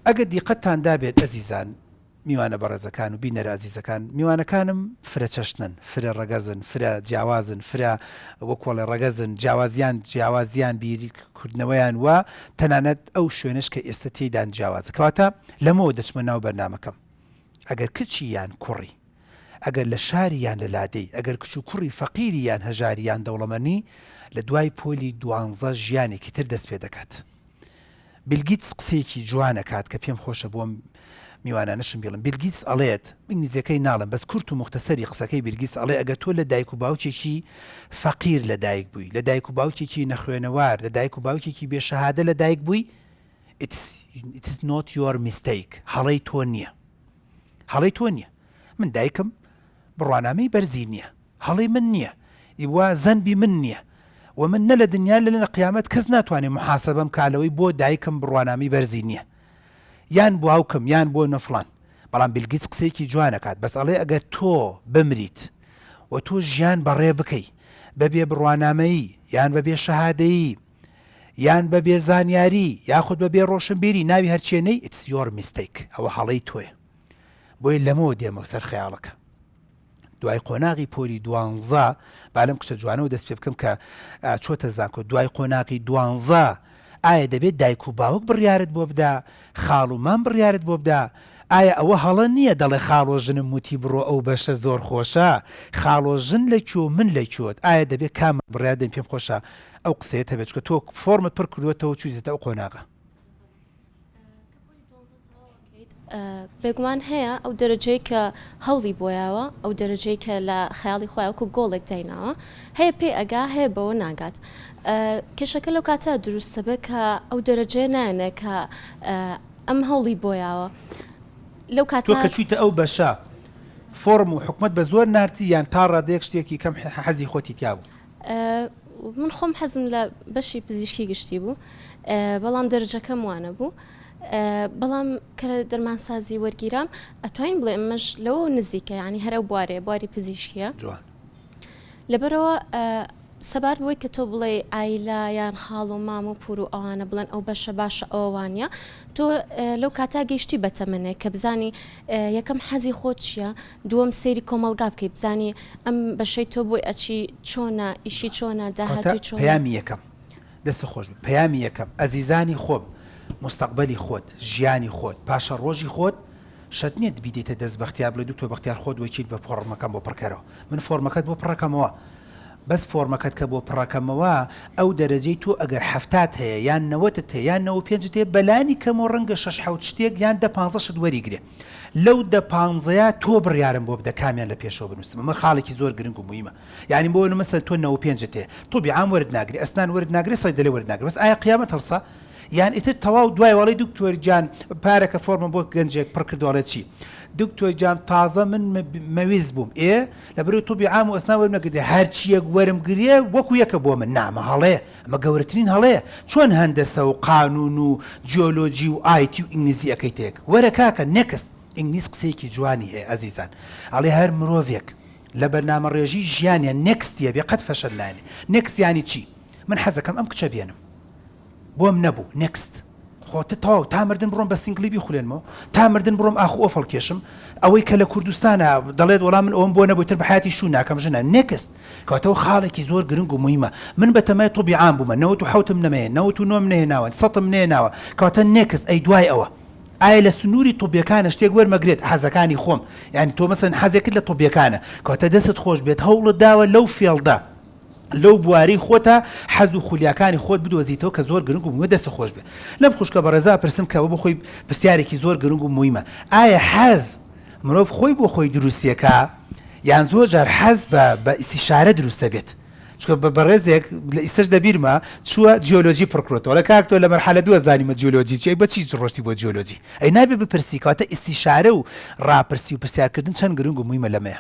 ئەگەر دیقەتتان دابێت ئەزیزان، میوانە بەڕێزەکان و بینەرە ئازیزەکان، میوانەکانم فرە چەشنن، فرە ڕەگەزن، فرە جیاوازن، فرە وەکۆڵێ ڕەگەزن، جیاوازیان جیاوازیان بیرکردنەوەیان و تەنانەت ئەو شوێنەش کە ئێستە تێیدان جیاوازە. کەواتە لەمەوە دەچمە ناو بەرنامەکەم. ئەگەر کچی یان کوڕی، ئەگەر لە شاری یان لە لادێی، ئەگەر کچ و کوڕی فەقیری یان هەژاری یان دەوڵەمەنی، لە دوای پۆلی دوانزە ژیانێکی تر دەست پێ دەکات. بیل گیتس قسەیەکی جوان ئەکات کە پێم خۆشە بۆم میوانانەشم بیڵێم بیل گیتس ئەڵێت ئینگلیزیەکەی ناڵێم بەس کورت و موختەسەری قسەکەی بیل گیتس ئەڵێ ئەگەر تۆ لە دایک و باوکێکی فەقیر لە دایک بووی لە دایک و باوکێکی نەخوێنەوار لە دایک و باوکێکی بێ شەهادە لە دایک بووی it's, it's not your mistake هەڵەی تۆ نییە هەڵەی تۆ نییە من دایکم بڕوانامەی بەرزی نییە هەڵەی من نییە و زەنبی من نییە و من نە لە دنیا لە لە قیامەت کەس ناتوانێ موحاسەبەم کا لەوەی بۆ دایکم بڕوانامەی بەرزی نییە یان باوکم یان بۆ نەفڵان بەڵام بیل گیتس قسەیەکی جوان ئەکات بەس ئەڵێ ئەگەر تۆ بمریت و تۆ ژیان بەڕێ بکەی بە بێ بڕوانامەیی یان بە بێ شەهادەیی یان بە بێ زانیاری یاخود بە بێ ڕۆشنبیری ناوی هەرچێ نەی it's your mistake ئەوە هەڵەی تۆیە بۆیە لەمەوە دێمە سەر خەیاڵەکە. دوای قۆناغی پۆلی دوانزە با لەم کچە جوانەوە دەست پێ بکەم کە چۆتە زانکۆ دوای قۆناغی دوانزە ئایا دەبێت دایک و باوک بڕیارت بۆ بدا خاڵ و مام بڕیارت بۆ بدا ئایا ئەوە هەڵە نییە دەڵێ خاڵۆ ژنم وتی بڕۆ ئەو بەشە زۆر خۆشە خاڵۆ ژن لە کوێ و من لە کوێت ئایا دەبێت کام بڕیار دەین پێم خۆشە ئەو قسەیەت هەبێت چونکە تۆ فۆرمت پڕ کردووەتەوە چوویتەتە ئەو قۆناغە. بێگومان هەیە ئەو دەرەجەی کە هەوڵی بۆیاوە ئەو دەرەجەی کە لە خەیاڵی خۆی وەکو گۆڵێک دایناوە هەیە پێی ئەگا هەیە بەوە ناگات کێشەکە لەو کاتە دروستە بێ کە ئەو دەرەجەیە نایەنێ کە ئەم هەوڵی بۆیاوە لەو کاتە تۆ کە چوویتە ئەو بەشە فۆڕم و حکومەت بە زۆر نارتی یان تا ڕادەیەک شتێکی کەم حەزی خۆتی تیا بوو؟ من خۆم حەزم لە بەشی پزیشکی گشتی بوو بەڵام دەرەجەکەم وانە بوو بەڵام کە لە دەرمانسازی وەرگیرام ئەتوانین بڵێ ئەمەش لەوە نزیکە ینی هەرە بوارێ بواری پزیشکیە جوان لەبەرەوە سەبار بۆی کە تۆ بڵێ ئایلا یان خاڵ و مام و پور و ئەوانە بڵێن ئەو بەشە باشە ئەوە وانە تۆ لەو کاتا گەیشتی بەتەمەنێک کە بزانی یەکەم حەزی خۆت چییە دووەم سەیری کۆمەڵگا بکەی بزانی ئەم بەشەی تۆ بۆی ئەچی چۆنە ئیشی چۆنە داهاتووی چۆنە. پەیامی یەکەم دەستت خۆش بێت پەیامی یەکەم ئەزیزانی خۆم موستەقبەلی خۆت ژیانی خۆت پاشە ڕۆژی خۆت شەرت نیە بیدەیتە دەست بەختیار بڵێ دکتۆر بەختیار خۆت وەکیل بە فۆڕمەکەم بۆ پڕکەرەوە من فۆڕمەکەت بۆ پڕەکەمەوە بەس فۆڕمەکەت کە بۆ پڕەکەمەوە ئەو دەرەجەی تۆ ئەگەر حەفتات هەیە یان نەوەتت هەیە یان نەوە پێنجت هەیە بەلانی کەمەوە ڕەنگە شەش حەوت شتێک یان دە پانزە شت وەریگرێ لەو دە پانزەیە تۆ بڕیارم بۆ بدە کامیان لە پێشەوە بنووسم ئەمە خاڵێکی زۆر گرنگ و مویمە یانی بۆ مەسەلەن تۆ نەوە پێنجت هەیە طبی عام وەرت ناگرێ ئەسنان وەرت ناگرێ صیدلە وەرت ناگرێ بەس ئایا قیامەت هەڵسا یان ئیتر تەواو دوای وەڵی دکتۆر گیان پارەکە فۆرمم بۆ گەنجێک پڕ کردو ئەڵێ چی دکتۆر گیان تازە من مەویست بووم ئێ لەبەرئەوەی طبی عام و ئەسنان وەرم نەگرتێ هەرچیەک وەرم گرێ وەکو یەکە بۆ من نا ئەمە هەڵەیە ئەمە گەورەترین هەڵەیە چۆن هەندەسە و قانون و جیۆلۆجی و ئایتی و ئینگلیزی ئەکەیتە یەک وەرە کاکە next ئینگلیز قسەیەکی جوانی هەیە ئەزیزان ئەڵێ هەر مرۆڤێک لە بەرنامەڕێژی ژیانیا next یە بێ قەت فەشەل نایەنێ next یانی چی من حەزەکەم ئەم کچە بێنم بۆم نەبوو next خۆ تە تەواو تا مردن بڕۆم بە single ی بیخولێنمەوە تا مردن بڕۆم ئاخ و ئۆف هەڵکێشم ئەوەی کە لە کوردستانە دەڵێت وەڵا من ئەوم بۆ نەبوو تر بە حیاتی شوو ناکەم ژنە next کەواتەوە خاڵێکی زۆر گرنگ و مویمە من بە تەمای طبی عام بوومە 97م نەمەیە 99م نەهێناوە سەتم نەهێناوە کەواتە next ئەی دوای ئەوە ئایا لە سنووری طبیەکانە شتێک وەرمەگرێت حەزەکانی خۆم یانی تۆ مەسەن حەزێکت لە طبیەکانە کەواتە دەستت خۆش بێت هەوڵت داوە لەو field ە لەو بوارەی خۆتا حەز و خولیاکانی خۆت بدۆزیتەوە کە زۆر گرنگ و مویمە دەستت خۆش بێت لەم خوشکە بەڕێزە ئەپرسم کە ئەوە بۆ خۆی پرسیارێکی زۆر گرنگ و مویمە ئایا حەز مرۆڤ خۆی بۆ خۆی دروستیەکا یان زۆر جار حەز بە بە ئیستیشارە دروست دەبێت چونکە بە بەڕێزێک لە ئیستەش لەبیرمە چووە جیۆلۆجی پڕکرۆتەوە ئەڵێ کاک تۆ لە مەرحەلە دووە زانیمە جیۆلۆجی چیە ئەی بە چی ڕۆشتی بۆ جیۆلۆجی ئەی نابێ بپرسی کەواتە ئیستیشارە و ڕاپرسی و پرسیارکردن چەند گرنگ و مویمە لەمەیە.